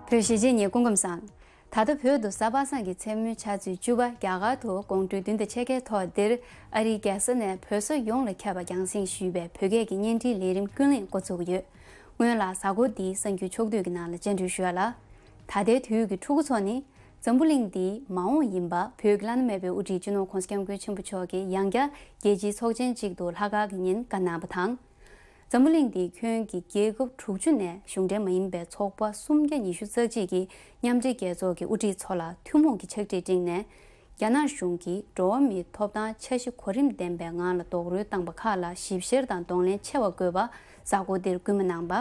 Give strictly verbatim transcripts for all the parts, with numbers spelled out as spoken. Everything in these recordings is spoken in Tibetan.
བོད་གཞིས་བྱེས་གཉིས་སྐུ་ཁམས་བཟང་། ད་ལྟ་བོད་དུ་གཟའ་པ་སངས་ཀྱི་མཚན་མོའི་ཆུ་ཚོད་བཅུ་པ། རྒྱ་གར་དུ་དགོང་དྲོའི་བདུན་དང་ཕྱེད་ཀའི་ཐོག་འདིར་ཨ་རིའི་རྒྱལ་ས་ནས་བོད་ས་ཡོངས་ལ་ཁྱབ་པ་རྒྱང་སྲིང་ཞུས་པའི་བོད་སྐད་ཀྱི་བརྙན་འཕྲིན་ལས་རིམ་ཀུན་གླེང་འགོ་འཛུགས་ཡོད། སྔོན་ལ་གཟའ་འཁོར་འདིའི་གསར་འགྱུར་ཕྱོགས་བསྡུས་ཀྱི་ནང་ལ་སྤྱན་འབུལ་ཞུ་ཡ་ལ། ད་ལྟའི་དུས་ཀྱི་ཕྲུ་གུ་ཚོ་ནི་འཛམ་བུ་གླིང་འདིའི་མ་འོངས་ཡིན་པ་བོད་ཀྱི་བླ་ན་མེད་པའི་དབུ་ཁྲིད་སྤྱི་ནོར་༧གོང་ས་༧སྐྱབས་མགོན་ཆེན་པོ་མཆོག་གིས་ཡང་བསྐྱར་རྒྱལ་སྤྱིའི་ཚོགས་ཆེན་ཅིག་ཏུ་ལྷག་དཀར་གྱི་ཉིན་བཀའ་གནང་བ་དང་། འཛམ་བུ་གླིང་འདིའི་ཁྱོན་གྱི་རྒྱལ་ཁབ་དྲུག་ཅུ་ནས་གཞུང་འབྲེལ་མ་ཡིན་པའི་ཚོགས་པ་སུམ་བརྒྱ་ཉི་ཤུ་རྩ་གཅིག་གི་མཉམ་འབྲེལ་རྒྱལ་ཚོགས་ཀྱི་དབུ་ཁྲིད་ཚོ་ལ་ཐུན་མོང་གི་ཕྱག་བྲིས་བསྒྲིགས་ནས། རྒྱ་ནག་གཞུང་གིས་འགྲོ་བ་མིའི་ཐོབ་ཐང་འཆར་གཞི་གོ་རིམ་ལྡན་པའི་ངང་ལ་རྡོག་རོལ་བཏང་པ་ཁག་ལ་ཞིབ་བཤེར་དང་གདོང་ལེན་ཆེ་བ་དགོས་པ་གཟའ་འཁོར་འདིར་སྐུལ་མ་གནང་བ།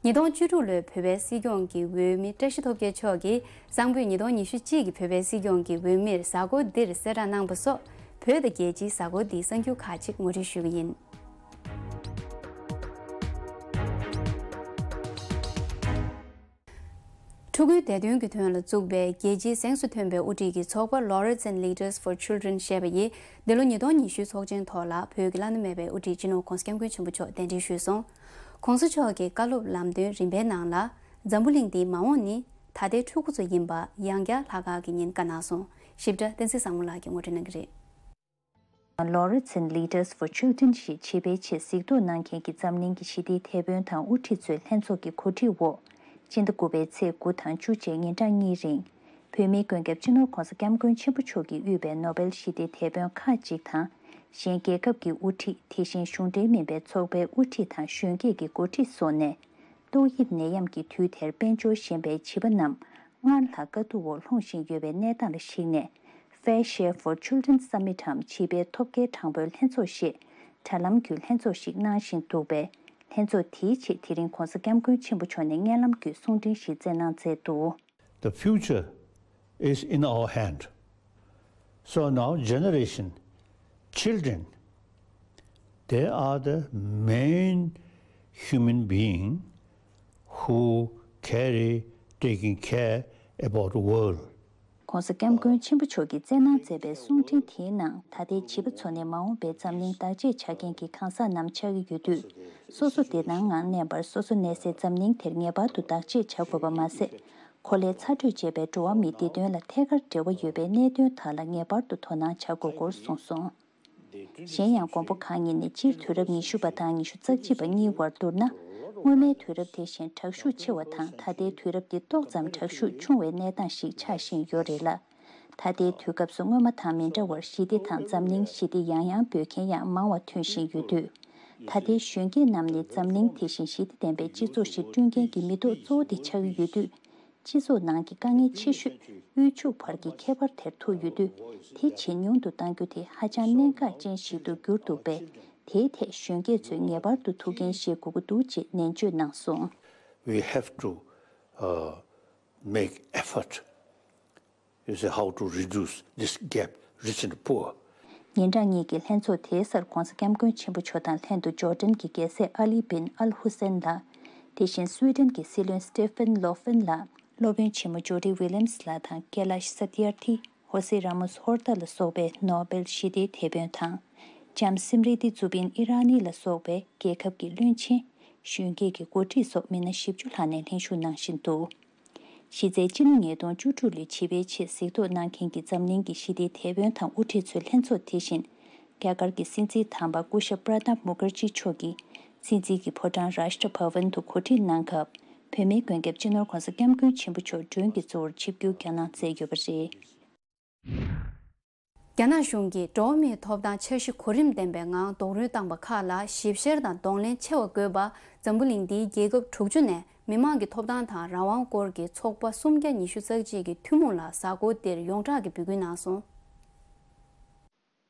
ཉིས་སྟོང་བཅུ་དྲུག་ལོའི་བོད་པའི་སྲིད་སྐྱོང་གི་འོས་མི་བཀྲ་ཤིས་སྟོབས་རྒྱལ་མཆོག་གིས་གསང་ཕུད་ཉིས་སྟོང་ཉི་ཤུ་གཅིག་གི་བོད་པའི་སྲིད་སྐྱོང་གི་འོས་མིར་གཟའ་འཁོར་འདིར་གསལ་བསྒྲགས་གནང་པ་སོགས། བོད་དང་རྒྱལ་སྤྱིའི་གཟའ་འཁོར་འདིའི་གསར་འགྱུར་ཁག་ཅིག་ངོ་སྤྲོད་ཞུ་གི་ཡིན། ཕྲུ་གུའི་བདེ་དོན་གྱི་དོན་ལ་བཙུགས་པའི་རྒྱལ་སྤྱིའི་གཟེངས་སུ་ཐོན་པའི་དབུ་ཁྲིད་ཀྱི་ཚོགས་པ་Lawyers and Leaders for Children ཞེས་པ་ཡིས་འདི་ལོ་ཉིས་སྟོང་ཉི་ཤུའི་ཚོགས་ཆེན་ཐོག་ལ་བོད་ཀྱི་བླ་ན་མེད་པའི་དབུ་ཁྲིད་སྤྱི་ནོར་༧གོང་ས་༧སྐྱབས་མགོན་ཆེན་པོ་མཆོག་གདན་འདྲེན་ཞུས་སོང་། ༸གོང་ས་མཆོག་གི་བཀའ་སློབ་ལམ་སྟོན་རིམ་པའི་ནང་ལ། འཛམ་བུ་གླིང་འདིའི་མ་འོངས་ནི་ད་ལྟའི་ཕྲུ་གུ་ཚོ་ཡིན་པ་ཡང་བསྐྱར་ལྷག་དཀར་གྱི་ཉིན་བཀའ་གནང་སོང་། ཞིབ་ཕྲ་བསྟན་འཛིན་བཟང་མོ་ལགས་ཀྱིས་ངོ་སྤྲོད་གནང་གི་རེད། Lawyers and Leaders for Children ཞེས་བྱིས་པའི་ཆེད་གཟིགས་རྟོག་གནང་མཁན་གྱི་འཛམ་གླིང་གི་ཞི་བདེའི་དེད་དཔོན་དང་དབུ་ཁྲིད་ཚོའི་ལྷན་ཚོགས་ཀྱི་གོ་སྒྲིག་འོག་སྤྱི་ཟླ་དགུ་པའི་ཚེས་དགུ་དང་བཅུ་བཅས་ཉིན་གྲངས་གཉིས་རིང་། བོད་མིའི་མགོན་སྐྱབས་སྤྱི་ནོར་༸གོང་ས་༸སྐྱབས་མགོན་ཆེན་པོ་མཆོག་གིས་དབུས་པའི་ནོ་བེལ་ཞི་བདེའི་དེད་དཔོན་ཁག་ཅིག་དང་། གཞན་རྒྱལ་ཁབ་ཀྱི་དབུ་ཁྲིད། དེ་བཞིན་གཞུང་འབྲེལ་མིན་པའི་ཚོགས་པའི་དབུ་ཁྲིད་དང་གཞོན་སྐྱེས་ཀྱི་འགོ་ཁྲིད་སོགས་ནས། ཏོག་དབྱིབས་ནད་ཡམས་ཀྱི་དུས་དེར་དཔལ་འབྱོར་ཞན་པའི་བྱིས་པ་རྣམས་སྔར་ལྷག་དཀའ་སྡུག་འོག་ལྷུང་བཞིན་ཡོད་པའི་གནས་སྟངས་ལ་གཞིགས་ནས། Fair Share for Children Summit འམ་བྱིས་པའི་ཐོབ་སྐལ་དྲང་པོའི་ལྷན་ཚོགས་ཞེས་དྲ་ལམ་བརྒྱུད་ལྷན་ཚོགས་ཤིག་གནང་བཞིན་འདུག་པས། ལྷན་ཚོགས་དེའི་ཆེད་དེ་རིང་༸གོང་ས་༸སྐྱབས་མགོན་ཆེན་པོ་མཆོག་ནས་སྙན་ལམ་བརྒྱུད་གསུང་འཕྲིན་ཞིག་སྩལ་གནང་མཛད་འདུག། The future is in our hand. So now generation, children, they are the main human being who carry taking care about the world. ༸གོང་ས་༸སྐྱབས་མགོན་ཆེན་པོ་མཆོག་གིས་སྩལ་གནང་མཛད་པའི་གསུང་འཕྲིན་དེའི་ནང་། ད་ལྟའི་བྱིས་པ་ཚོ་ནི་མ་འོངས་པའི་འཛམ་གླིང་བདག་གཅེས་བྱ་མཁན་གྱི་གང་ཟག་རྣམས་ཆགས་ཀྱི་ཡོད་དུས། སོ་སོ་བདེ་ཐང་ངང་གནས་པར་སོ་སོ་གནས་སའི་འཛམ་གླིང་དེར་ངེས་པར་དུ་བདག་གཅེས་བྱ་དགོས་པ་མ་ཟད། གོ་ལའི་ཚ་དྲོད་ཅེས་པའི་འགྲོ་བ་མིའི་བདེ་དོན་ལ་ཐད་ཀར་འབྲེལ་བ་ཡོད་པའི་གནད་དོན་དག་ལ་ངེས་པར་དུ་དོ་སྣང་བྱ་དགོས་སྐོར་གསུངས་སོང་། གཞན་ཡང་མགོན་པོ་གང་ཉིད་ནས་སྤྱིར་དུས་རབས་ཉི་ཤུ་པ་དང་ཉི་ཤུ་རྩ་གཅིག་པ་གཉིས་བར་བསྡུར་ན། སྔོན་མའི་དུས་རབས་དེ་བཞིན་དྲག་ཤུགས་ཆེ་བ་དང་། ད་ལྟའི་དུས་རབས་འདི་ཏོག་ཙམ་དྲག་ཤུགས་ཆུང་བའི་གནས་སྟངས་ཤིག་ཆགས་བཞིན་ཡོད་རེད་ལ། ད་ལྟའི་དུས་སྐབས་སུ་སྔོན་མ་དང་མི་འདྲ་བར་ཞི་བདེ་དང་འཛམ་གླིང་ཞི་བདེ་ཡང་ཡང་འབོད་མཁན་ཡང་མང་བ་ཐོན་བཞིན་ཡོད་དུས། ད་ལྟའི་གཞོན་སྐྱེས་རྣམས་ནི་འཛམ་གླིང་དེ་བཞིན་ཞི་བདེ་ལྡན་པའི་སྤྱི་ཚོགས་ཤིག་བསྐྲུན་མཁན་གྱི་མི་ཐོག་གཙོ་བོ་དེ་ཆགས་ཀྱི་ཡོད་དུས། སྤྱི་ཚོགས་ནང་གི་དཀའ་ངལ་ཆེ་ཤོས་དབུལ་ཕྱུག་བར་གྱི་ཁྱད་པར་དེར་ཐུག་ཡོད་དུས། དེ་ཇེ་ཉུང་དུ་གཏང་རྒྱུ་དེ་ཧ་ཅང་གནད་འགག་ཅན་ཞིག་ཏུ་གྱུར་འདུག་པས། དེའི་ཐད་གཞོན་སྐྱེས་ཚོས་ངེས་པར་དུ་ཐུགས་འགན་བཞེས་དགོས་ཀྱི་འདུག་ཅེས་ནན་བརྗོད་གནང་སོང་། We have to, uh, make effort, you see, how to reduce this gap, rich and poor. ཉིན་གྲངས་གཉིས་ཀྱི་ལྷན་ཚོགས་དེའི་སར་༸གོང་ས་༸སྐྱབས་མགོན་ཆེན་པོ་མཆོག་དང་ལྷན་དུ་ཇོར་ཌན་གྱི་རྒྱལ་སྲས་ཨ་ལི་བིན་ཨལ་ཧུ་སེན་ལགས། དེ་བཞིན་སུའེ་ཌེན་གྱི་སྲིད་བློན་སི་ཏེ་ཕན་ལོ་ཧྥིན་ལགས། སློབ་དཔོན་ཆེན་མོ་ཇོ་ཌི་ཝི་ལི་ཡམ་སི་ལགས་དང་ཀེ་ལཱཤ་ས་ཏི་ཨར་ཐི། ཧོ་སེ་ར་མོ་སི་ཧོར་ཏ་ལ་སོགས་པའི་ནོ་བེལ་ཞི་བདེའི་དེད་དཔོན་དང་། ལྕམ་སིམ་རི་ཏི་ཛུ་བིན་ཨི་ར་ནི་ལ་སོགས་པའི་རྒྱལ་ཁབ་ཀྱི་བློན་ཆེན། གཞོན་སྐྱེས་ཀྱི་འགོ་ཁྲིད་སོགས་མི་སྣ་བཞི་བཅུ་ལྷག་ནས་ལྷན་ཞུགས་གནང་བཞིན་འདུག། གཞི་རྩའི་སྤྱི་ལོ་ཉིས་སྟོང་བཅུ་དྲུག་ལོའི་བྱིས་པའི་ཆེད་གཟིགས་རྟོག་གནང་མཁན་གྱི་འཛམ་གླིང་གི་ཞི་བདེའི་དེད་དཔོན་དང་དབུ་ཁྲིད་ཚོའི་ལྷན་ཚོགས་དེ་བཞིན། རྒྱ་གར་གྱི་སྲིད་འཛིན་དམ་པ་སྐུ་ཞབས་པྲ་ནབ་མུ་ཁར་ཇི་མཆོག་གིས་སྲིད་འཛིན་གྱི་ཕོ་བྲང་རཱཤ་ཏྲ་བྷ་ཝན་དུ་གོ་སྒྲིག་གནང་སྐབས། བོད་མིའི་མགོན་སྐྱབས་སྤྱི་ནོར་༸གོང་ས་༸སྐྱབས་མགོན་ཆེན་པོ་མཆོག་མགྲོན་གྱི་གཙོ་བོར་ཆིབས་བསྒྱུར་བསྐྱངས་གནང་མཛད་ཡོད་པ་རེད། རྒྱ་ནག་གཞུང་གིས་འགྲོ་བ་མིའི་ཐོབ་ཐང་འཆར་གཞི་གོ་རིམ་ལྡན་པའི་ངང་རྡོག་རོལ་བཏང་པ་ཁག་ལ་ཞིབ་བཤེར་དང་གདོང་ལེན་ཆེ་བ་དགོས་པ། འཛམ་བུ་གླིང་འདིའི་རྒྱལ་ཁབ་དྲུག་ཅུ་ནས་མི་དམངས་ཀྱི་ཐོབ་ཐང་དང་རང་དབང་སྐོར་གྱི་ཚོགས་པ་སུམ་བརྒྱ་ཉི་ཤུ་རྩ་གཅིག་གི་ཐུན་མོང་ལ་གཟའ་འཁོར་འདིར་ཡོངས་གྲགས་ཀྱི་འབོད་སྐུལ་གནང་སོང་།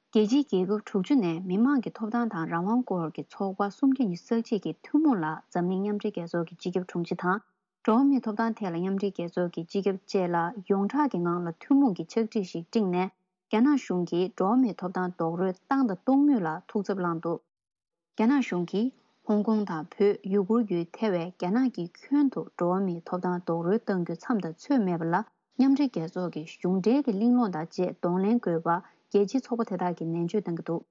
རྒྱལ་སྤྱིའི་རྒྱལ་ཁབ་དྲུག་ཅུ་ནས་མི་དམངས་ཀྱི་ཐོབ་ཐང་དང་རང་དབང་སྐོར་གྱི་ཚོགས་པ་སུམ་བརྒྱ་ཉི་ཤུ་རྩ་གཅིག་གི་ཐུན་མོང་ལ་འཛམ་གླིང་མཉམ་འབྲེལ་རྒྱལ་ཚོགས་ཀྱི་སྤྱི་ཁྱབ་དྲུང་ཆེ་དང་། འགྲོ་བ་མིའི་ཐོབ་ཐང་ཐད་ལ་མཉམ་འབྲེལ་རྒྱལ་ཚོགས་ཀྱི་སྤྱི་ཁྱབ་བཅས་ལ་ཡོངས་གྲགས་ཀྱི་ངང་ལ་ཐུན་མོང་གི་ཕྱག་བྲིས་ཤིག་བསྒྲིགས་ནས། རྒྱ་ནག་གཞུང་གིས་འགྲོ་བ་མིའི་ཐོབ་ཐང་རྡོག་རོལ་བཏང་དང་གཏོང་མུས་ལ་ཐུགས་འཚབ་བསླངས་འདུག། རྒྱ་ནག་གཞུང་གིས་ཧོང་ཀོང་དང་བོད་ཡུ་གུར་ཡུལ་ཐེ་བའི་རྒྱ་ནག་གི་ཁྱོན་དུ་འགྲོ་བ་མིའི་ཐོབ་ཐང་རྡོག་རོལ་གཏང་རྒྱུ་མཚམས་དང་ཚོད་མེད་པ་ལ། མཉམ་འབྲེལ་རྒྱལ་ཚོགས་ཀྱི་གཞུང་འབྲེལ་གྱི་གླེང་སློང་དང་བཅས་གདོང་ལེན་དགོས་པ། རྒྱལ་སྤྱིའི་ཚོགས་པ་དེ་དག་གིས་ནན་བརྗོད་གནང་གི་འདུག།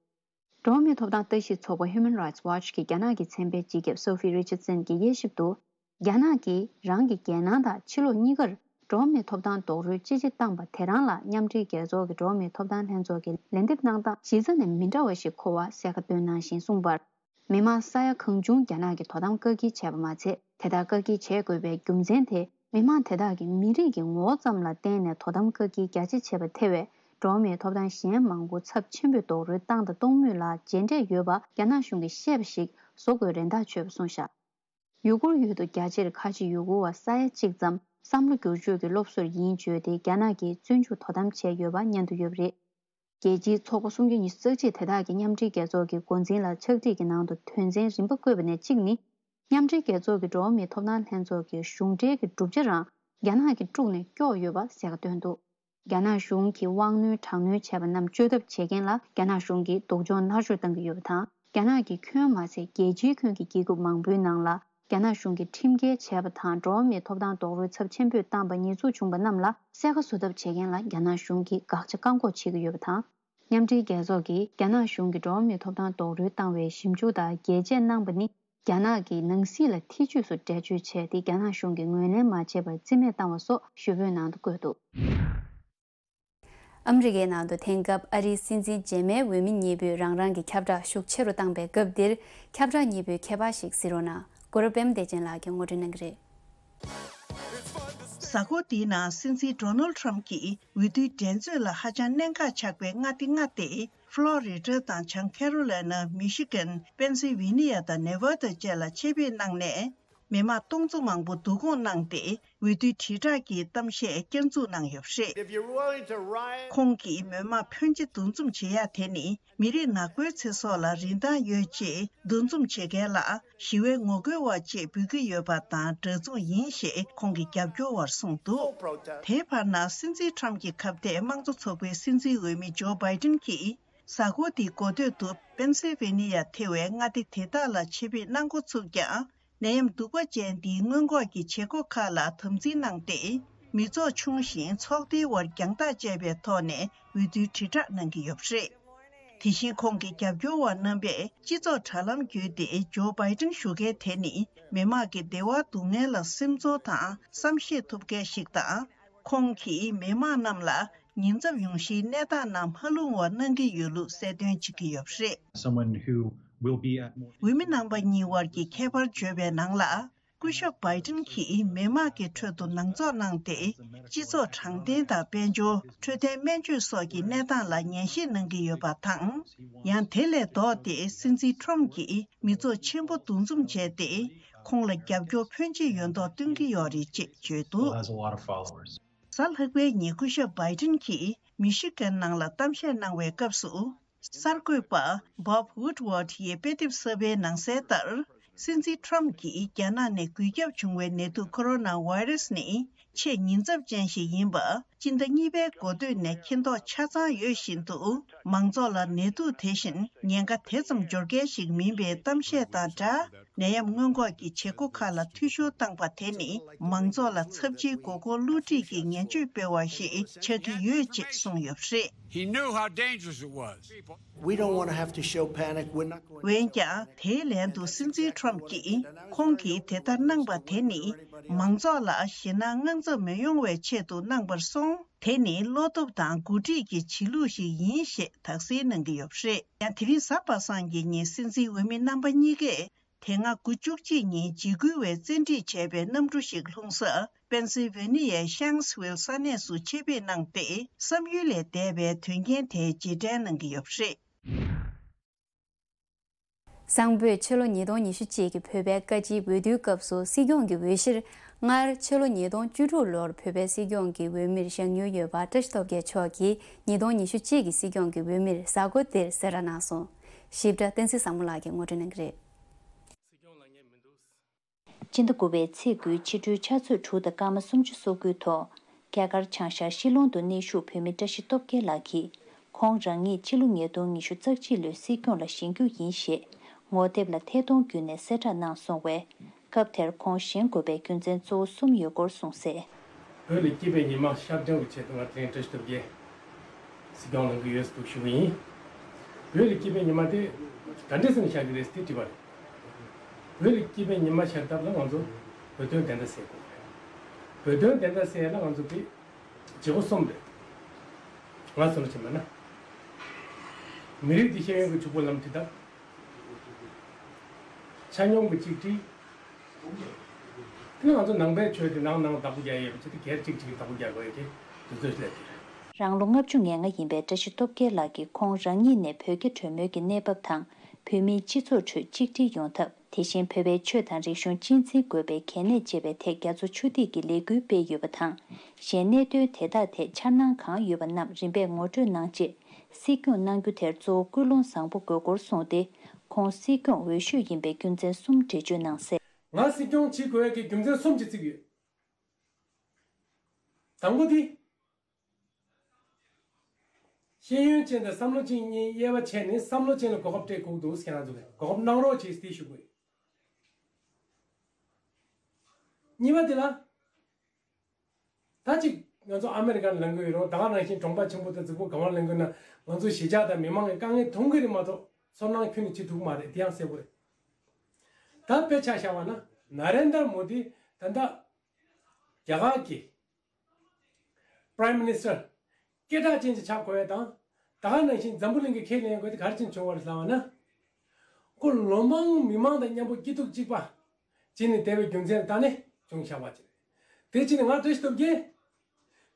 འགྲོ་བ་མིའི་ཐོབ་ཐང་ལྟ་ཞིབ་ཚོགས་པ་Human Rights Watch གི་རྒྱ་ནག་གི་ཚན་པའི་སྤྱི་ཁྱབ་Sophie Richardson གྱིས་དབྱེ་ཞིབ་ཏུ། རྒྱ་ནག་གིས་རང་གི་རྒྱལ་ནང་དང་ཕྱི་ལོགས་གཉིས་ཀར་འགྲོ་བ་མིའི་ཐོབ་ཐང་རྡོག་རོལ་ཅི་ཆེ་བཏང་པ་དེ་རང་ལ་མཉམ་འབྲེལ་རྒྱལ་ཚོགས་ཀྱི་འགྲོ་བ་མིའི་ཐོབ་ཐང་ལྷན་ཚོགས་ཀྱི་ལན་འདེབས་གནང་སྟངས་གཞི་རྩ་ནས་མི་འདྲ་བ་ཞིག་འཁོར་བ་གསལ་ཁ་བཏོན་གནང་བཞིན་གསུངས་པར། མི་མང་ས་ཡ་གང་བྱུང་རྒྱ་ནག་གིས་དོ་དམ་བཀག་སྐྱིལ་བྱས་པ་མ་ཚད། དེ་ལྟར་བཀག་སྐྱིལ་བྱེད་དགོས་པའི་རྒྱུ་མཚན་དེ། མི་མང་དེ་དག་གི་མི་རིགས་ཀྱི་ངོ་བོ་ཙམ་ལ་བརྟེན་ནས་དོ་དམ་བཀག་སྐྱིལ་རྒྱ་ཆེ་བྱས་པ་ཐེ་བས། འགྲོ་བ་མིའི་ཐོབ་ཐང་གཞན་མང་པོ་ཚབས་ཆེན་པོས་རྡོག་རོལ་བཏང་དང་གཏོང་མུས་ལ་རྗེས་འབྲས་ཡོད་པ་རྒྱ་ནག་གཞུང་གིས་བཤད་པ་ཞིག་བཟོ་དགོས་རེ་ཐག་ཆོད་པ་གསུངས་བཞག་ཡུ་གུར་ཡུལ་དུ་རྒྱ་ཆེར་ཁ་ཆེ་ཡུ་གུར་བ་ས་ཡ་གཅིག་ཙམ་བསམ་བློ་བསྒྱུར་བཅོས་ཀྱི་སློབ་གསོར་ཡིན་བརྗོད་དེ་རྒྱ་ནག་གིས་བཙོན་འཇུག་དོ་དམ་བྱས་ཡོད་པ་སྙན་ཐོ་ཡོད་པ་རེད། རྒྱལ་སྤྱིའི་ཚོགས་པ་སུམ་ཅུ་ཉི་ཤུ་རྩ་གཅིག་དེ་དག་གིས་མཉམ་འབྲེལ་རྒྱལ་ཚོགས་ཀྱི་འགོ་འཛིན་ལ་ཕྱག་བྲིས་ཀྱི་ནང་དུ་དོན་ཚན་རིམ་པ་བཀོད་པ་ནས་གཅིག་ནི། མཉམ་འབྲེལ་རྒྱལ་ཚོགས་ཀྱི་འགྲོ་བ་མིའི་ཐོབ་ཐང་ལྷན་ཚོགས་ཀྱི་གཞུང་འབྲེལ་གྱི་གྲུབ་ཆ་རང་རྒྱ་ནག་གིས་དཀྲུགས་ནས་སྐྱོར་ཡོད་པ་གསལ་ཁ་བཏོན་འདུག་རྒྱ་ནག་གཞུང་གིས་དབང་གནོད་དྲག་གནོན་བྱས་པ་རྣམས་བཅོས་ཐབས་བྱེད་མཁན་ལ་རྒྱ་ནག་གཞུང་གིས་སྡུག་སྦྱོང་མནར་གཅོད་བཏང་གི་ཡོད་པ་དང་། རྒྱ་ནག་གི་ཁྱོན་མ་ཟད་རྒྱལ་སྤྱིའི་ཁྱོན་གྱི་རྒྱལ་ཁབ་མང་པོའི་ནང་ལ་རྒྱ་ནག་གཞུང་གིས་ཁྲིམས་འགལ་བྱས་པ་དང་འགྲོ་བ་མིའི་ཐོབ་ཐང་རྡོག་རོལ་ཚབས་ཆེན་པོས་བཏང་པ་ཉེས་འཛུགས་བྱུང་པ་རྣམས་ལ་གསལ་ཁ་བཟོ་ཐབས་བྱེད་མཁན་ལ་རྒྱ་ནག་གཞུང་གིས་དགག་བྱ་བཀག་འགོག་བྱེད་ཀྱི་ཡོད་པ་དང་། མཉམ་འབྲེལ་རྒྱལ་ཚོགས་ཀྱིས་རྒྱ་ནག་གཞུང་གིས་འགྲོ་བ་མིའི་ཐོབ་ཐང་རྡོག་རོལ་བཏང་བའི་ཞིབ་འཇུག་དང་རྒྱས་བཅད་གནང་པ་ནི། རྒྱ་ནག་གིས་ནང་སྲིད་ལ་ཐེ་བྱུས་སུ་འགྲེལ་བརྗོད་བྱས་ཏེ་རྒྱ་ནག་གཞུང་གིས་ངོས་ལེན་མ་བྱས་པར་རྩིས་མེད་བཏང་བ་སོགས་ཞུ་འབོད་ནང་དུ་བཀོད་འདུག་ཨ་མི་རི་ཀའི་ནང་དུ་དེང་སྐབས་ཨ་རིའི་སྲིད་འཛིན་རྗེས་མའི་འོས་མི་གཉིས་པོས་རང་རང་གི་ཁྱབ་བསྒྲགས་ཤུགས་ཆེ་རུ་བཏང་པའི་སྐབས་འདིར། ཁྱབ་བསྒྲགས་གཉིས་པོའི་ཁྱད་པར་ཞིག་གཟིགས་རོགས་གནང་། གུ་རུ་པདྨ་བདེ་ཆེན་ལགས་ཀྱིས་ངོ་སྤྲོད་གནང་གི་རེད། གཟའ་འཁོར་འདིའི་ནང་སྲིད་འཛིན་ཌོ་ནལ་ཊམ་གྱིས་འོས་བསྡུའི་འགྲན་རྩོད་ལ་ཧ་ཅང་གནད་འགག་ཆགས་པའི་མངའ་སྡེ་ལྔ་སྟེ། ཕློ་རི་ཌ་དང་བྱང་ཁེ་རོ་ལེ་ན། མི་ཤི་གན། པེན་སིལ་ཝེ་ནི་ཡ་དང་ནེ་ཝ་ད་བཅས་ལ་ཆེད་ཕེབས་གནང་ནས། མི་མང་སྟོང་ཚོ་མང་པོ་བསྡུ་སྐོང་གནང་སྟེ། འོས་བསྡུའི་དྲིལ་བསྒྲགས་ཀྱི་གཏམ་བཤད་བསྐྱར་འཛུགས་གནང་ཡོད་པ་རེད། If you're willing to riot, ཁོང་གིས་མི་མང་ཕོན་ཆེ་འདུ་འཛོམས་བྱེད་ཡ་དེ་ནི། མི་རིགས་ནག་པོའི་ཚེ་སྲོག་ལ་རིན་ཐང་ཡོད་ཅེས་འདུ་འཛོམས་བྱེད་མཁན་ལ་ཞི་བའི་ངོ་རྒོལ་བ་ཅེས་འབོད་ཀྱི་ཡོད་པ་དང་འདྲ་མཚུངས་ཡིན་ཞེས་ཁོང་གི་རྒྱབ་སྐྱོར་བར་གསུངས་འདུག་དེའི་བར་ན་སྲིད་འཛིན་ཊམ་གྱི་ཁ་གཏད་དམངས་གཙོ་ཚོགས་པའི་སྲིད་འཛིན་འོས་མི་ཇོ་བྷའི་ཏིན་གྱིས་གཟའ་འཁོར་འདིའི་འགོ་སྟོད་དུ་པེན་སིལ་ཝེ་ནི་ཡ་ཐེ་བའི་མངའ་སྡེ་དེ་དག་ལ་ཆེད་ཕེབས་གནང་འགོ་ཚུགས་ཀྱང་། ནད་ཡམས་གདུག་པ་ཅན་འདིའི་སྔོན་འགོག་གི་བྱེད་སྒོ་ཁག་ལ་དམ་འཛིན་གནང་སྟེ། མི་ཚོགས་ཆུང་ཞིང་ཚོགས་སྡེའི་དབར་རྒྱང་ཐག་བཅད་པའི་ཐོག་ནས་འོས་བསྡུའི་དྲིལ་བསྒྲགས་གནང་གི་ཡོད་པ་རེད། དེ་བཞིན་ཁོང་གི་རྒྱབ་སྐྱོར་བ་རྣམ་པས་སྤྱི་ཚོགས་དྲ་ལམ་བརྒྱུད་དེ་ཇོ་བྷའི་ཏིན་ཞུ་མཁན་དེ་ནི་མི་དམངས་ཀྱི་བདེ་བ་སྡུག་བསྔལ་ལ་སེམས་ཚོར་དང་བསམ་ཤེས་ཐུབ་མཁན་ཞིག་དང་། ཁོང་གིས་མི་དམངས་རྣམས་ལ་ཉེན་ཚབས་ཡོང་གཞིའི་གནས་སྟངས་རྣམས་མ་ལྷུང་བ་གནང་གི་ཡོད་ལུགས་གསལ་སྟོན་བྱེད་ཀྱི་ཡོད་པ་རེད། Someone who will be at more འོས་མི་རྣམ་པ་གཉིས་དབར་གྱི་ཁྱད་པར་བརྗོད་པའི་ནང་ལ། སྐུ་ཞབས་བྷའི་ཏིན་གྱིས་མི་དམངས་ཀྱི་ཁྲོད་དུ་ནང་འཛུགས་གནང་སྟེ། སྤྱི་ཚོགས་དྲང་བདེན་དང་དཔལ་འབྱོར། འཕྲོད་བསྟེན་སྨན་བཅོས་སོགས་ཀྱི་གནས་སྟངས་ལ་ངེས་ཤེས་གནང་གི་ཡོད་པ་དང་། ཡང་དེ་ལས་ལྡོག་སྟེ་སྲིད་འཛིན་ཊམ་གྱིས་མི་ཚོགས་ཆེན་པོ་འདུ་འཛོམས་བྱས་ཏེ། ཁོང་ལ་རྒྱབ་སྐྱོར་ཕོན་ཆེ་ཡོད་མདོག་སྟོན་གྱི་ཡོད་རེད་ཅེས་བརྗོད་འདུག Has a lot of followers. གཟའ་ལྷག་པའི་ཉིན་སྐུ་ཞབས་བྷའི་ཏིན་གྱིས་མི་ཤི་གན་ནང་ལ་གཏམ་བཤད་གནང་བའི་སྐབས་སུ། གསར་འགོད་པ་Bob Woodward ཡིས་དཔེ་དེབ་གསར་པའི་ནང་གསལ་ལྟར། སྲིད་འཛིན་ཊམ་གྱིས་རྒྱ་ནག་ནས་འགོས་ཁྱབ་བྱུང་བའི་ནད་དུག་ཁོ་རོ་ན་བྷའི་རེ་སི་ནི་ཆེས་ཉེན་ཚབས་ཅན་ཞིག་ཡིན་པ། སྤྱི་ཟླ་གཉིས་པའི་འགོ་སྟོད་ནས་མཁྱེན་རྟོགས་ཆ་ཚང་ཡོད་བཞིན་དུ། མང་ཚོགས་ལ་ནད་དུག་དེ་བཞིན་ཉེན་ཁ་དེ་ཙམ་འབྱོར་མཁན་ཞིག་མིན་པའི་གཏམ་བཤད་དང་སྦྲགས། ནད་ཡམས་སྔོན་འགོག་གི་བྱེད་སྒོ་ཁག་ལ་འཐུས་ཤོར་བཏང་པ་དེ་ནི་མང་ཚོགས་ལ་ཚབས་ཆེའི་མགོ་སྐོར་བསླུ་བྲིད་ཀྱི་ངན་བྱུས་སྤེལ་བ་ཞིག་ཆགས་ཀྱི་ཡོད་ཅེས་གསུངས་ཡོད་པ་རེད། He knew how dangerous it was. We don't want to have to show panic. We're not going to འོན་ཀྱང་། དེའི་ལན་དུ་སྲིད་འཛིན་ཊམ་གྱིས་ཁོང་གིས་དེ་ལྟར་གནང་པ་དེ་ནི་མང་ཚོགས་ལ་ཞེད་སྣང་དངངས་འཚབ་མི་ཡོང་བའི་ཆེད་དུ་གནང་པར་སོང་། དེ་ནི་བློ་སྟོབས་དང་འགོ་ཁྲིད་ཀྱི་བྱེད་ལུགས་ཤིག་ཡིན་ཞེས་དག་སེལ་གནང་གི་ཡོད་པ་རེད། ཡང་དེ་རིང་གཟའ་པ་སངས་ཀྱི་ཉིན་སྲིད་འཛིན་འོས་མི་རྣམ་པ་གཉིས་ཀས། དེ་སྔ་དགུ་བཅུ་གཅིག་ཉིན་འཇིགས་སྐུལ་བས་བཙན་ཁྲིད་བྱས་པའི་གནམ་གྲུ་ཞིག་ལྷུང་སར། པེན་སིལ་ཝེ་ནི་ཡའི་ཤཱངས་ཝིལ་ས་གནས་སུ་ཆེད་ཕེབས་གནང་སྟེ། བསམ་ཡུལ་ལས་འདས་པའི་དོན་རྐྱེན་དེའི་རྗེས་དྲན་གནང་གི་ཡོད་པ་རེད། སང་ཕོད་ཕྱི་ལོ་ཉིས་སྟོང་ཉི་ཤུ་གཅིག་གི་བོད་པའི་བཀའ་སྤྱིའི་འོས་བསྡུའི་སྐབས་སུ་སྲིད་སྐྱོང་གི་འོས་གཞིར། སྔར་ཕྱི་ལོ་ཉིས་སྟོང་བཅུ་དྲུག་ལོར་བོད་པའི་སྲིད་སྐྱོང་གི་འོས་མིར་བཞེངས་མྱོང་ཡོད་པ་བཀྲ་ཤིས་སྟོབས་རྒྱལ་མཆོག་གིས་ཉིས་སྟོང་ཉི་ཤུ་གཅིག་གི་སྲིད་སྐྱོང་གི་འོས་མིར་གཟའ་འཁོར་འདིར་གསལ་བསྒྲགས་གནང་སོང་། ཞིབ་ཕྲ་བསྟན་འཛིན་བཟང་མོ་ལགས་ཀྱིས་ངོ་སྤྲོད་གནང་གི་རེད། སྤྱི་ཟླ་དགུ་པའི་ཚེས་དགུའི་ཕྱི་དྲོའི་ཆུ་ཚོད་དྲུག་དང་སྐར་མ་སུམ་ཅུ་སོ་དགུའི་ཐོག་རྒྱ་གར་བྱང་ཤར་ཤི་ལོང་དུ་གནས་བཞུགས་བོད་མི་བཀྲ་ཤིས་སྟོབས་རྒྱལ་ལགས་ཀྱིས། ཁོང་རང་ཉིད་ཕྱི་ལོ་ཉིས་སྟོང་ཉི་ཤུ་རྩ་གཅིག་ལོའི་སྲིད་སྐྱོང་ལ་བཞེངས་རྒྱུ་ཡིན་ཞེས་ངོ་དེབ་ལ་ཐད་གཏོང་བརྒྱུད་ནས་གསལ་བསྒྲགས་གནང་སོང་བས། སྐབས་དེར་ཁོང་བཞེངས་དགོས་པའི་རྒྱུ་མཚན་གཙོ་བོ་གསུམ་ཡོད་སྐོར་གསུངས་གསལ། བོད་ལ་སྐྱིད་པའི་ཉི་མ་ཤར་འདྲ་བོ་ཆེད་དུ་ང་དེ་བཀྲ་ཤིས་སྟོབས་རྒྱལ་སྲིད་སྐྱོང་གནང་གི་ཡོད་ཟེར་ཞུ་གི་ཡིན། བོད་ལ་སྐྱིད་པའི་ཉི་མ་དེ་ག་འདྲས་སེ་ནས་ཤར་གྱི་རེད་ཟེར་དེ་དྲིས་པ་རེད། བོད་ལ་སྐྱིད་པའི་ཉི་མ་ཤར་ཐབས་ལ་ང་ཚོ་ བོད་དོན་བདེན་མཐའ་གསལ་དགོས་རེད། བོད་དོན་བདེན་མཐའ་གསལ་ཡ་ལ་ང་ཚོ་དེ་བྱེད་སྒོ་གསུམ་རེད། ང་ཚོ་ལ་བྱེད་མ་ན། མི་རིགས་འདི་ཤེས་ཡོན་གྱི་ཕྱུག་པོ་ལམ་ཁྲིད་ཐབས། ཆ་སྙོམས་ཀྱི་གཅིག་སྒྲིལ། དེ་ནས་ང་ཚོ་ནང་པའི་ཆོས་དེ་ནང་ནང་བདག་པོ་རྒྱག་ཡས་པ་ཅིག་དེ་སྒེར་གཅིག་གཅིག་གིས་བདག་པོ་རྒྱག་དགོས་ཡས་དེ་དུས་ཚོད་སླེབས་དེ་རེད། རང་ལོ་ལྔ་བཅུ་ང་ལྔ་ཡིན་པའི་བཀྲ་ཤིས་སྟོབས་རྒྱལ་ལགས་ཀྱིས་ཁོང་རང་ཉིད་ནས་བོད་རྒྱ་གྲོས་མོལ་གྱི་གནས་བབ་དང་བོད་མིའི་སྤྱི་ཚོགས་ཁྲོད་གཅིག་སྒྲིལ་ཡོང་ཐབས། དེ་བཞིན་བོད་པའི་ཆོས་དང་རིག་གཞུང་གཅེས་འཛིན་དགོས་པའི་གལ་གནད་བཅས་པའི་ཐད་རྒྱ་མཚོ་ཆུ་ཐིགས་ཀྱིས་ལས་འགུལ་སྤེལ་ཡོད་པ་དང་། གཞན་གནད་དོན་དེ་དག་ཐད་འཆར་སྣང་གང་ཡོད་པ་རྣམས་རིམ་པས་ངོ་སྤྲོད་གནང་རྗེས། སྲིད་སྐྱོང་གནང་རྒྱུ་དེར་གཙོ་བོ་ཀུན་སློང་བཟང་པོ་དགོས་སྐོར་གསུངས་ཏེ། ཁོང་སྲིད་སྐྱོང་འོས་ཤོས་ཡིན་པའི་རྒྱུ་མཚན་གསུམ་འགྲེལ་བརྗོད་གནང་གསལ། ང་སྲིད་སྐྱོང་བྱེད་དགོས་ཡག་གི་རྒྱུ་མཚན་གསུམ་ཅིག་བརྩིས་ཡོད། དང་པོ་དེ། ཤེས་ཡོན་ཅན་དང་བསམ་བློ་ཅན་གཉིས་དབྱེ་བ་ཕྱེ་ནས་བསམ་བློ་ཅན་ལ་གོ་སྐབས་སྤྲད་དགོས་འདུག་ཟེར་ང་ཚོ་ལ་གོ་སྐབས་གནང་རོགས་བྱེད་ཟེར་ཞུ་དགོས། གཉིས་པ་དེ་ལ། ད་ཅིག་ང་ཚོ་ཨ་མེ་རི་ཀར་ལེན་གི་ཡོད་རུང་ད་ག་ནང་བཞིན་གྲོང་པ་ཆེན་པོ་དང་རྫིག་པོ་གང་བ་ལེན་གི་ན་ང་ཚོ་གཞིས་ཆགས་དང་མི་མང་གི་དཀའ་ངལ་མཐོང་གི་རེད་མ་གཏོགས་ཚོར་སྣང་ཁྱོན་ནས་བྱེད་ཐུབ་ཀྱི་མ་རེད། དེ་ཡང་གསལ་པོ་རེད། ད་དཔེ་ཆ་བཞག་པ་ན་ན་རེན་དར་མོ་དི་ད་ལྟ་རྒྱ་གར་གྱི་Prime Minister སྐད་གྲགས་ཅན་ཅིག་ཆགས་དགོས་ཡ་དང་། ད་ག་ནང་བཞིན་འཛམ་བུ་གླིང་གི་ཁས་ལེན་དགོས་དེ་ག་རེ་བྱས་ནས་བྱུང་བ་རེད་ལབ་པ་ན། ཁོ་ལོ་མང་མི་མང་དང་མཉམ་པོ་སྐྱིད་སྡུག་གཅིག་པ་བྱས་ནས་བསྡད་པའི་རྒྱུ་མཚན་ལ་བལྟས་ནས་བྱུང་བཞག་པ་ཅིག་རེད། དེ་བྱས་ནས་ང་བཀྲ་ཤིས་སྟོབས་རྒྱལ་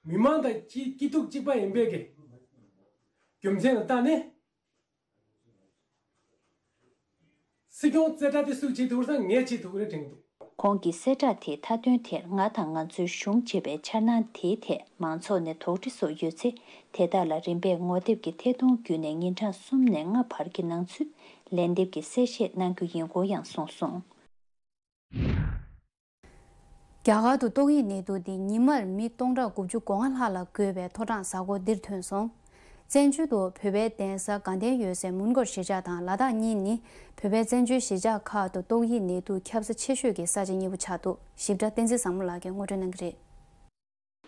མི་མང་དང་སྐྱིད་སྐྱིད་སྡུག་གཅིག་པ་ཡིན་པའི་གི་རྒྱུ་མཚན་ལ་བལྟས་ནས། སྲིད་སྐྱོང་རྩེ་གྲ་དེ་སུས་བྱེད་ཐུབ་ཀྱི་རེད་ཟེར་ན་ངས་བྱེད་ཐུབ་ཀྱི་རེད་དྲན་གྱི་འདུག། ཁོང་གི་གསལ་བསྒྲགས་དེའི་མཐའ་དོན་དེར་ང་དང་ང་ཚོའི་གཞུང་ཅེས་པའི་འཆར་སྣང་དེའི་ཐད་མང་ཚོགས་ནས་དོགས་འདྲི་སོགས་ཡོད་ཚེ། དེ་དག་ལ་རིམ་པས་ངོ་དེབ་ཀྱི་ཐད་གཏོང་བརྒྱུད་ནས་ཉིན་གྲངས་གསུམ་ནས་ལྔ་བར་གྱི་ནང་ཚུད་ལན་འདེབས་ཀྱི་གསལ་བཤད་གནང་རྒྱུ་ཡིན་སྐོར་ཡང་གསུངས་སོང་། རྒྱ་གར་དུ་ཏོག་དབྱིབས་ནད་དུག་འདི་ཉི་མར་མི་སྟོང་ཕྲག་དགུ་བཅུ་གོ་ལྔ་ལྷག་ལ་འགོས་པའི་མཐོ་གྲང་གཟའ་འཁོར་འདིར་ཐོན་སོང་། བཙན་བྱོལ་དུ་བོད་པའི་གདན་ས་དགའ་ལྡན་ཡོད་སའི་མོན་གྷོར་གཞིས་ཆགས་དང་ལ་དྭགས་གཉིས་ནི་བོད་པའི་བཙན་བྱོལ་གཞིས་ཆགས་ཁག་ཏུ་ཏོག་དབྱིབས་ནད་དུག་ཁྱབ་ས་ཆེ་ཤོས་ཀྱི་ས་ཆ་གཉིས་པོ་ཆགས་འདུག། ཞིབ་ཕྲ་བསྟན་འཛིན་བཟང་མོ་ལགས་ཀྱིས་ངོ་སྤྲོད་གནང་གི་རེད།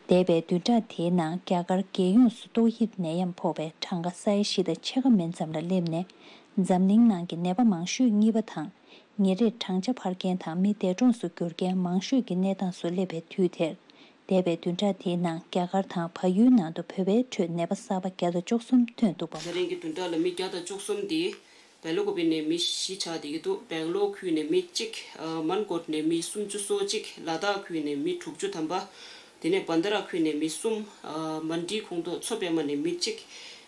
འདས་པའི་བདུན་ཕྲག་དེའི་ནང་རྒྱ་གར་རྒྱལ་ཡོངས་སུ་ཏོག་དབྱིབས་ནད་ཡམས་ཕོག་པའི་གྲངས་ཀ་ས་ཡ་བཞི་དང་ཕྱེད་ཀ་མན་ཙམ་ལ་སླེབས་ནས། འཛམ་གླིང་ནང་གི་ནད་པ་མང་ཤོས་གཉིས་པ་དང་། ཉིན་རེར་གྲངས་ཆ་འཕར་མཁན་དང་མི་འདས་གྲོངས་སུ་གྱུར་མཁན་མང་ཤོས་ཀྱི་གནས་སྟངས་སུ་སླེབས་པའི་དུས་དེར། འདས་པའི་བདུན་ཕྲག་དེའི་ནང་རྒྱ་གར་དང་བལ་ཡུལ་ནང་དུ་བོད་པའི་ཁྲོད་ནད་པ་གསར་པ་བརྒྱ་དང་བཅུ་གསུམ་ཐོན་འདུག་པ། ད་རིང་གི་བདུན་ཕྲག་ལ་མི་བརྒྱ་དང་བཅུ་གསུམ་དེ་སྦེལ་ཀོབ་ནས་མི་བཞི་ཆགས་བསྡད་ཀྱི་འདུག། སྦེང་ལོར་ཁུལ་ནས་མི་གཅིག། ཨ་མན་གོཊ་ནས་མི་སུམ་ཅུ་སོ་གཅིག། ལ་དྭགས་ཁུལ་ནས་མི་དྲུག་ཅུ་ཐམ་པ། དེ་ནས་བན་དྷ་ར་ཁུལ་ནས་མི་གསུམ། ཨ་མན་ཌི་ཁོངས་གཏོགས་མཚོ་པདྨ་ནས་མི་གཅིག།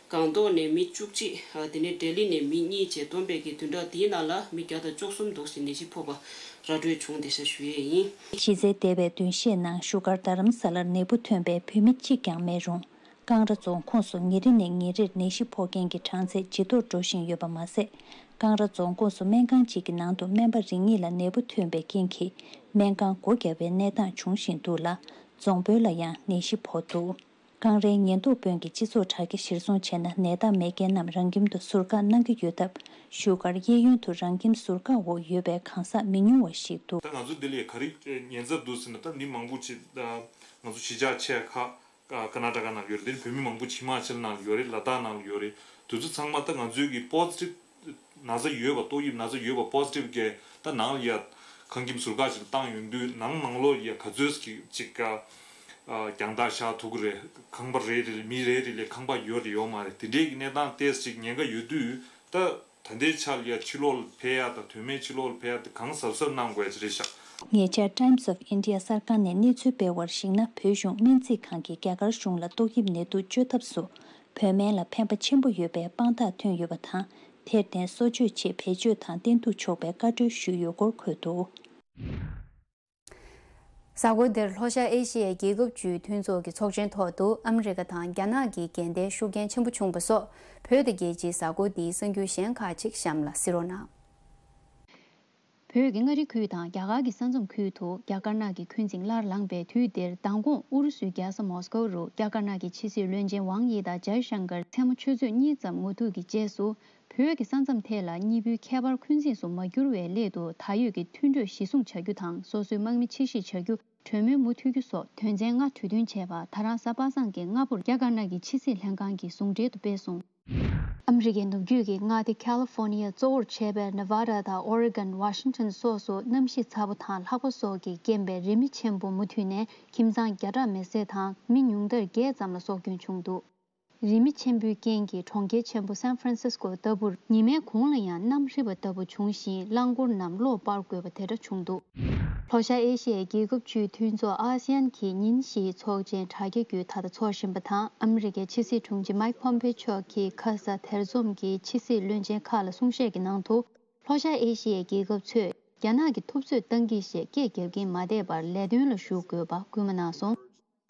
སྒང་ཏོག་ནས་མི་བཅུ་གཅིག། ཨ་དེ་ནས་ལྡི་ལི་ནས་མི་གཉིས་བཅས་བསྡོམས་པས་ཀྱི་བདུན་ཕྲག་འདིའི་ནང་ལ་མི་བརྒྱ་དང་བཅུ་གསུམ་འདུག་ཟེར་ནད་གཞི་ཕོག་པ་ར་སྤྲོད་བྱུང་བསྡད་ཤག་ཞུ་ཡས་ཡིན། གཞི་རྩའི་འདས་པའི་བདུན་ཤས་ནང་བཞུགས་སྒར་རྡ་རམ་ས་ལར་ནད་འབུ་ཐོན་པའི་བོད་མི་གཅིག་ཀྱང་མེད་རུང་། ཀང་ར་རྫོང་ཁོངས་སུ་ཉིན་རེ་ནས་ཉིན་རེར་ནད་གཞི་ཕོག་མཁན་གྱི་གྲངས་ཚད་ཇེ་མཐོར་འགྲོ་བཞིན་ཡོད་པ་མ་ཟད། ཀང་ར་རྫོང་ཁོངས་སུ་སྨན་ཁང་གཅིག་གི་ནང་དུ་སྨན་པ་རེ་གཉིས་ལ་ནད་འབུ་ཐོན་པའི་རྐྱེན་གྱིས་སྨན་ཁང་སྒོ་བརྒྱབ་པའི་གནས་སྟངས་འབྱུང་བཞིན་འདུག་ལ། རྫོང་དཔོན་ལ་ཡང་ནད་གཞི་ཕོག་འདུག། ཀང་རའི་ཉེན་རྟོག་དཔོན་གྱིས་སྤྱི་ཚོགས་དྲ་རྒྱ་གཞིར་བཟུང་བྱས་ན་ནད་རྟགས་མེད་མཁན་རྣམས་རང་ཁྱིམ་དུ་ཟུར་བཀག་གནང་གི་ཡོད་སྟབས། བཞུགས་སྒར་གཡས་གཡོན་དུ་རང་ཁྱིམ་ཟུར་བཀག་འོག་ཡོད་པའི་གང་ཟག་མི་ཉུང་བ་ཞིག་འདུག། ད་ང་ཚོ་འདི་ལ་ག་རེ་ཉེན་ཚབས་འདུག་ཟེར་ན། ད་མི་མང་པོ་ཅིག་ད་ང་ཚོ་གཞིས་ཆགས་ཆེ་ཁག་ཀ་ཀར་ནཱ་ཊ་ཀ་ནང་ཡོད་རེད། དེ་ནས་བོད་མི་མང་པོ་ཅིག་ཧི་མ་ཅལ་ནང་ཡོད་རེད། ལ་དྭགས་ནང་ཡོད་རེད། དེ་ཚོ་ཚང་མ་ད་ང་ཚོའི་གི་པོ་ཛི་ཊིབ་ན་ཚ་ཡོད་པ། ཏོག་དབྱིབས་ན་ཚ་ཡོད་པ་པོ་ཛི་ཊིབ་གི་ད་ནང་ལ་ཡ་ཁང་ཁྱིམ་ཟུར་བཀག་ཅིག་བཏང་ཡོང་དུས་ནང་ནང་ལོགས་ཡ་ག་ཚོད་ཅིག་ཅིག་ག་རྒྱང་ཐག་བཞག་ཐུབ་ཀྱི་རེད། ཁང་པ་རེ་རེ་ལ་མི་རེ་རེ་ལ་ཁང་པ་ཡོད་རེད་ཡོད་མ་རེད། དེ་འདྲའི་གི་གནས་སྟངས་ཏོག་ཙམ་ཅིག་ཉེན་ཁ་ཡོད་དུས། ད་ད་ལྟའི་ཆར་ལ་ཡ་ཕྱི་ལོགས་ལ་ཕེབས་ཡ་དང་དོན་མེད་ཕྱི་ལོགས་ལ་ཕེབས་ཡ་དེ་གང་གཟབ་གཟབ་གནང་དགོས་ཡ་ཅིག་རེད་ཤག། ཉེ་ཆར་Times of India གསར་ཁང་ནས་གནས་ཚུལ་སྤེལ་བར་གཞིགས་ན། བོད་གཞུང་སྨན་རྩིས་ཁང་གིས་རྒྱ་གར་གཞུང་ལ་ཏོག་དབྱིབས་ནད་དུག་བཅོས་ཐབས་སུ་བོད་སྨན་ལ་ཕན་པ་ཆེན་པོ་ཡོད་པའི་དཔང་རྟགས་ཐོན་ཡོད་པ་དང་། དེར་བརྟེན་གསོ་བཅོས་ཆེད་བེད་སྤྱོད་དང་བསྟེན་གཏུག་ཆོག་པའི་བཀའ་འཁྲོལ་ཞུས་ཡོད་སྐོར་འཁོད་འདུག། གཟའ་འཁོར་འདིར་ལྷོ་ཤར་ཨེ་ཤི་ཡའི་རྒྱལ་ཁབ་བཅུའི་མཐུན་ཚོགས་ཀྱི་ཚོགས་ཆེན་ཐོག་ཏུ་ཨ་མི་རི་ཀ་དང་རྒྱ་ནག་གི་འགན་ལྡན་ཤུགས་རྐྱེན་ཆེན་པོ་བྱུང་བ་སོགས། བོད་དང་རྒྱལ་སྤྱིའི་གཟའ་འཁོར་འདིའི་གསར་འགྱུར་གཞན་ཁག་ཅིག་གཤམ་ལ་གཟིགས་རོགས་གནང་། བོད་ཀྱི་མངའ་རིས་ཁུལ་དང་རྒྱ་གར་གྱི་ས་མཚམས་ཁུལ་དུ་རྒྱ་དཀར་ནག་གི་འཁོན་འཛིན་སླར་ལངས་པའི་དུས་འདིར། མདང་དགོང་ཨུ་རུ་སུའི་རྒྱལ་ས་མོ་སྐོ་རུ་རྒྱ་དཀར་ནག་གི་ཕྱི་སྲིད་བློན་ཆེན་ཝང་དབྱི་དང་ཇའི་ཤང་ཀར་མཚན་མོ་ཆུ་ཚོད་གཉིས་ཙམ་ངོ་ཐུག་གི་རྗེས་སུ། བོད་ཀྱི་ས་མཚམས་ཐད་ལ་གཉིས་པོའི་ཁྱད་པར་འཁོན་འཛིན་སུ་མ་གྱུར་བའི་སླད་དུ། ད་ཡོད་ཀྱི་མཐུན་གྲོས་གཞི་བཟུང་བྱ་རྒྱུ་དང་། སོ་སོའི་དམག་མི་ཕྱིར་བཤིག་བྱ་རྒྱུ། གྲོས་མོལ་མུ་མཐུད་རྒྱུ་སོགས་དོན་ཚན་ལྔ་གྲོས་མཐུན་བྱས་པ། ད་རང་གཟའ་པ་སངས་ཀྱི་སྔ་པོར་རྒྱ་དཀར་ནག་གི་ཕྱི་སྲིད་ལྷན་ཁང་གིས་ཟུང་འབྲེལ་དུ་སྤེལ་སོང་། ཨ་མི་རི་ཀའི་ནུབ་རྒྱུད་ཀྱི་མངའ་སྡེ་ཁ་ལི་ཧྥོར་ནི་ཡ་གཙོ་བོར་བྱས་པའི་ནེ་ཝ་ཌ་དང་ཨོ་རི་གོན། ཝ་ཤིང་ཊོན་སོགས་སུ་གནམ་གཤིས་ཚ་པོ་དང་ལྷགས་པ་སོགས་ཀྱི་རྐྱེན་པས་རི་མེ་ཆེན་པོ་མུ་མཐུད་ནས་ཁྱིམ་ཚང་བརྒྱ་ཕྲག་མེར་སྲེག་དང་མི་ཉུང་མཐར་བརྒྱད་ཙམ་ལ་སྲོག་སྐྱོན་བྱུང་འདུག་རི་མེ་ཆེན་པོའི་རྐྱེན་གྱིས་གྲོང་ཁྱེར་ཆེན་པོ་སན་ཧྥ་རན་སིས་ཀོ་ལྟ་བུར་ཉི་མའི་གུང་ལ་ཡང་གནམ་ཧྲིལ་པོ་ལྟ་བུ་བྱུང་ཞིང་། རླངས་འཁོར་རྣམས་གློག་སྤར་དགོས་པ་དེ་འདྲ་བྱུང་འདུག་ལྷོ་ཤར་ཨེ་ཤི་ཡའི་རྒྱལ་ཁབ་བཅུའི་མཐུན་ཚོགས་ཨ་སི་ཡན་གྱིས་ཉིན་བཞིའི་ཚོགས་ཆེན་དྲ་རྒྱ་བརྒྱུད་ད་ལྟ་འཚོགས་བཞིན་པ་དང་། ཨ་མི་རི་ཀའི་ཕྱི་སྲིད་དྲུང་ཆེ་མའིག་ཕོམ་པེ་མཆོག་གིས་ཁ་ས་དེར་འཛོམས་ཀྱི་ཕྱི་སྲིད་བློན་ཆེན་ཁག་ལ་གསུང་བཤད་ཀྱི་ནང་དུ། ལྷོ་ཤར་ཨེ་ཤི་ཡའི་རྒྱལ་ཁབ་ཚོས་རྒྱ་ནག་གིས་ཐུབ་ཚོད་བཏང་གི་ཞེས་སྐད་རྒྱབ་ཀྱིན་མ་བསྡད་པར་ལས་དོན་ལ་ཞུགས་དགོས་པ་སྐུལ་མ་གནང་སོང་།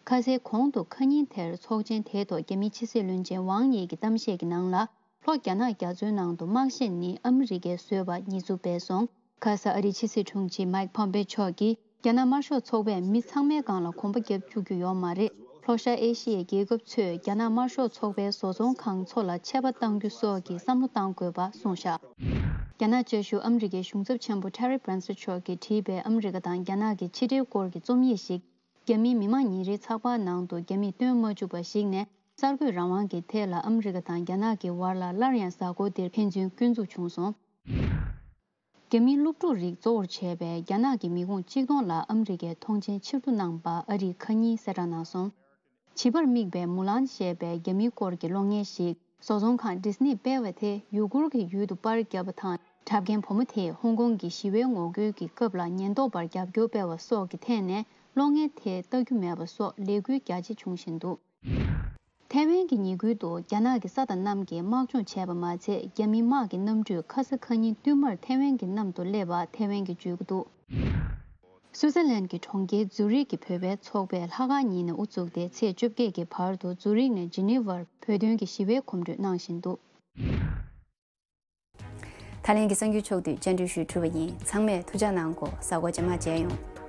ཁ་སའི་གོང་དུ་ཁ་ཉིན་དེར་ཚོགས་ཆེན་དེའི་ཐོག་རྒྱ་མིའི་ཕྱི་སྲིད་བློན་ཆེན་ཝང་ཡི་གི་གཏམ་བཤད་ཀྱི་ནང་ལ། ལྷོ་རྒྱ་ནག་རྒྱ་མཚོའི་ནང་དུ་དམག་ཤེད་ནི་ཨ་མི་རི་ཀས་བཟོས་པ་ཉེས་འཛུགས་སྤེལ་སོང་། ཁ་ས་ཨ་རིའི་ཕྱི་སྲིད་དྲུང་ཆེ་མའིག་ཕོམ་པེ་མཆོག་གིས། རྒྱ་ནག་དམར་ཤོག་ཚོགས་པས་མི་ཚང་མའི་སྒང་ལ་གོམ་པ་རྒྱབ་བཅུག་རྒྱུ་ཡོད་མ་རེད། ལྷོ་ཤར་ཨེ་ཤི་ཡའི་རྒྱལ་ཁབ་ཚོས་རྒྱ་ནག་དམར་ཤོག་ཚོགས་པའི་བཟོ་ཚོང་ཁང་ཚོ་ལ་ཆད་པ་གཏང་རྒྱུ་སོགས་ཀྱི་བསམ་བློ་གཏང་དགོས་པ་གསུངས་བཞག་རྒྱ་ནག་དཔྱད་ཞུ་ཨ་མི་རི་ཀའི་གཞུང་ཚབ་ཆེན་པོ་ཊེ་རི་བྷྲན་སི་མཆོག་གིས་བྲིས་པའི་ཨ་མི་རི་ཀ་དང་རྒྱ་ནག་གི་ཕྱི་འབྲེལ་སྐོར་གྱི་རྩོམ་ཡིག་ཞིག་རྒྱ་མིའི་མི་དམངས་ཉིན་རེའི་ཚགས་པར་ནང་དུ་རྒྱ་མིས་བཏོན་མ་བཅུག་པ་ཞིག་ནས། གསར་འགོད་རང་དབང་གི་ཐད་ལ་ཨ་མི་རི་ཀ་དང་རྒྱ་ནག་གི་བར་ལ་སླར་ཡང་གཟའ་འཁོར་འདིར་ཕན་ཚུན་སྐྱོན་འཛུགས་བྱུང་སོང་། རྒྱ་མིའི་སློབ་ཕྲུག་རིགས་གཙོ་བོར་བྱས་པའི་རྒྱ་ནག་གི་མི་ཁུངས་གཅིག་སྟོང་ལ་ཨ་མི་རི་ཀས་ཐོངས་མཆན་ཕྱིར་བསྡུ་གནང་པ་ཨ་རིས་ཁ་ཉིན་གསལ་བསྒྲགས་གནང་སོང་། བྱིས་པར་དམིགས་པའི་མུ་ལན་ཞེས་པའི་རྒྱ་མིའི་སྐོར་གྱི་གློག་བརྙན་ཞིག་བཟོ་ཚོང་ཁང་ཌི་སི་ནིས་སྤེལ་བ་དེ་ཡུ་གུར་གྱི་ཡུལ་དུ་པར་བརྒྱབ་པ་དང་། འཁྲབ་མཁན་བུ་མོ་དེས་ཧོང་ཀོང་གི་ཞི་བའི་ངོ་རྒོལ་གྱི་སྐབས་ལ་ཉེན་རྟོག་པར་རྒྱབ་སྐྱོར་སྤེལ་བ་སོགས་ཀྱི་ཐད་ནས་གློག་བརྙན་དེ་ལྟ་རྒྱུ་མེད་པ་སོགས་ལས་འགུལ་རྒྱ་ཆེ་བྱུང་བཞིན་འདུག་ཐའེ་ཝན་གྱི་ཉེ་ཁུལ་དུ་རྒྱ་ནག་གི་ས་དང་གནམ་གྱིས་དམག་སྦྱོང་བྱས་པ་མ་ཚད། རྒྱ་མིའི་དམག་གི་གནམ་གྲུས་ཁ་ས་ཁ་ཉིན་བསྟུད་མར་ཐའེ་ཝན་གྱི་གནམ་དུ་སླེབས་པ་ཐའེ་ཝན་གྱིས་བརྗོད་ཀྱི་འདུག་སུའུ་ཙེར་ལན་གྱི་གྲོང་ཁྱེར་ཛུ་རིག་གི་བོད་པའི་ཚོགས་པས་ལྷག་དཀར་ཉིན་ནས་དབུ་བཙུགས་ཏེ་ཚེས་བཅོ་བརྒྱད་ཀྱི་བར་དུ་ཛུ་རིག་ནས་ཇི་ནི་ཝར་བོད་དོན་གྱི་ཞི་བའི་གོམ་བགྲོད་གནང་བཞིན་འདུག་ད་ལན་གྱི་གསར་འགྱུར་ཕྱོགས་བསྡུས་བཅར་འདྲི་ཞུས་གྲུབ་པ་ཡིན། ཚང་མས་ཐུགས་ཅག་གནང་གོ་གཟའ་འཁོར་རྗེས་མ་མཇལ་ཡོང་།